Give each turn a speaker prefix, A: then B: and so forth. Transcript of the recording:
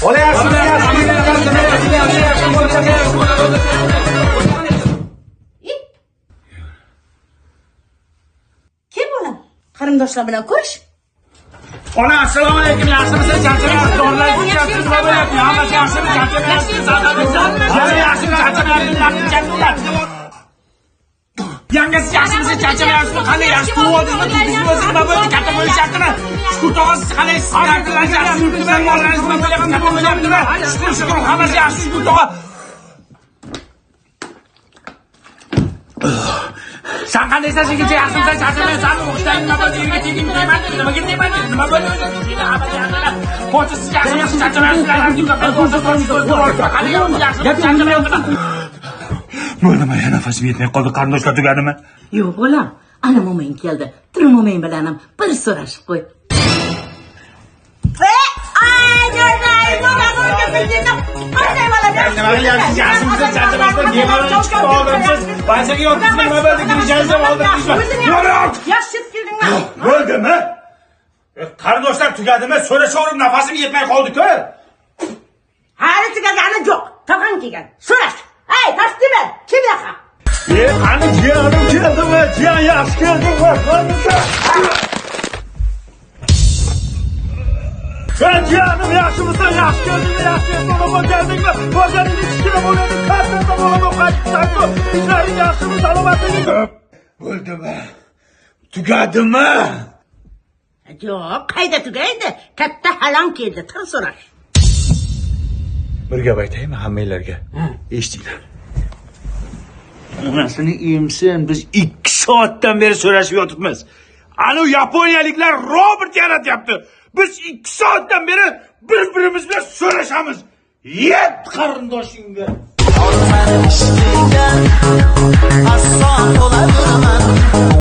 A: Ola yaxshimi, yaxshimi?
B: Kim bolam? Qarindoshlar bilan ko'rish.
A: Ona assalomu alaykum, yaxshimisiz? Charchamayapsiz, dorilaringizni ichyapsiz, nima bo'lyapti? Hammasi yaxshimi? Charchamayapsiz, yaxshimi? Charchamayapsiz. Yangasi yaxshimisiz? Charchamayapsizmi? Qanday yaxshi tug'ib oldingizmi? Tug'dingizmi o'zi? Nima bo'ldi? Katta bo'lishyaptimi? Shukur tog'a, siz qanday yaxshi yuribdimi? Mollaringiz nima bo'lyapti? Katta bo'lyaptimi? Shukur, shukur, hammasi yaxshi, shukur tog'a. Sen qandaysan, yigitcha? Yaxshimisan? Charchamayapsanmi? O'qishdan nima bo'ldi? Yerga tegdingmi? Tegmadimi? Nimaga tegmading? Nima bo'ldi o'zi? Pochta siz yaxshimisiz? Charchamayapsizmi? Bo'ldimi? Yana nafasim yetmay qoldi. Qarindoshlar tugadimi?
B: Yo'q, bolam. Ana mo'ming keldi. Tur mo'ming bilan ham bir so'rashib qo'y.
A: Nima qilyapsiz? Yaxshimisiz? Charchamayapsizmi? Bemalol chiqib oldimsiz. Banchaga yotibsiz, nima bo'ldi? Kirishingizni oldirdingizmi? Yo'q!
B: Yaxshi keldingmi?
A: Bo'ldimi? Qarindoshlar tugadimi? So'rashaverib nafasim yetmay qoldi-ku.
B: Hali tugagani yo'q. Tog'ang kelgan. So'rash. Ey, tasdiqman. Kim yoqa?
A: Qani jiyanim keldimi? Jiyan yaxshi keldingmi? Sen jiyanim yaxshimisan? Yaxshi keldingmi? Yaxshi salomat keldingmi? Bojaning ichkina bo'ladi, katta bo'ladi, qaytibsan-ku. Ishlaring yaxshimi? Salomatliging? Bo'ldimi? Tugadimi?
B: Yo'q, qayda tugaydi? Katta halam keldi, tur so'rash.
A: Bir gap aytaymi hammanglarga? Eshitinglar. Onasini emsin, biz 2 soatdan beri so'rashib yotibmiz. Anu yaponiyaliklar robot yaratyapti. Biz 2 soatdan beri bir-birimiz bilan so'rashamiz. Yet qarindoshingga.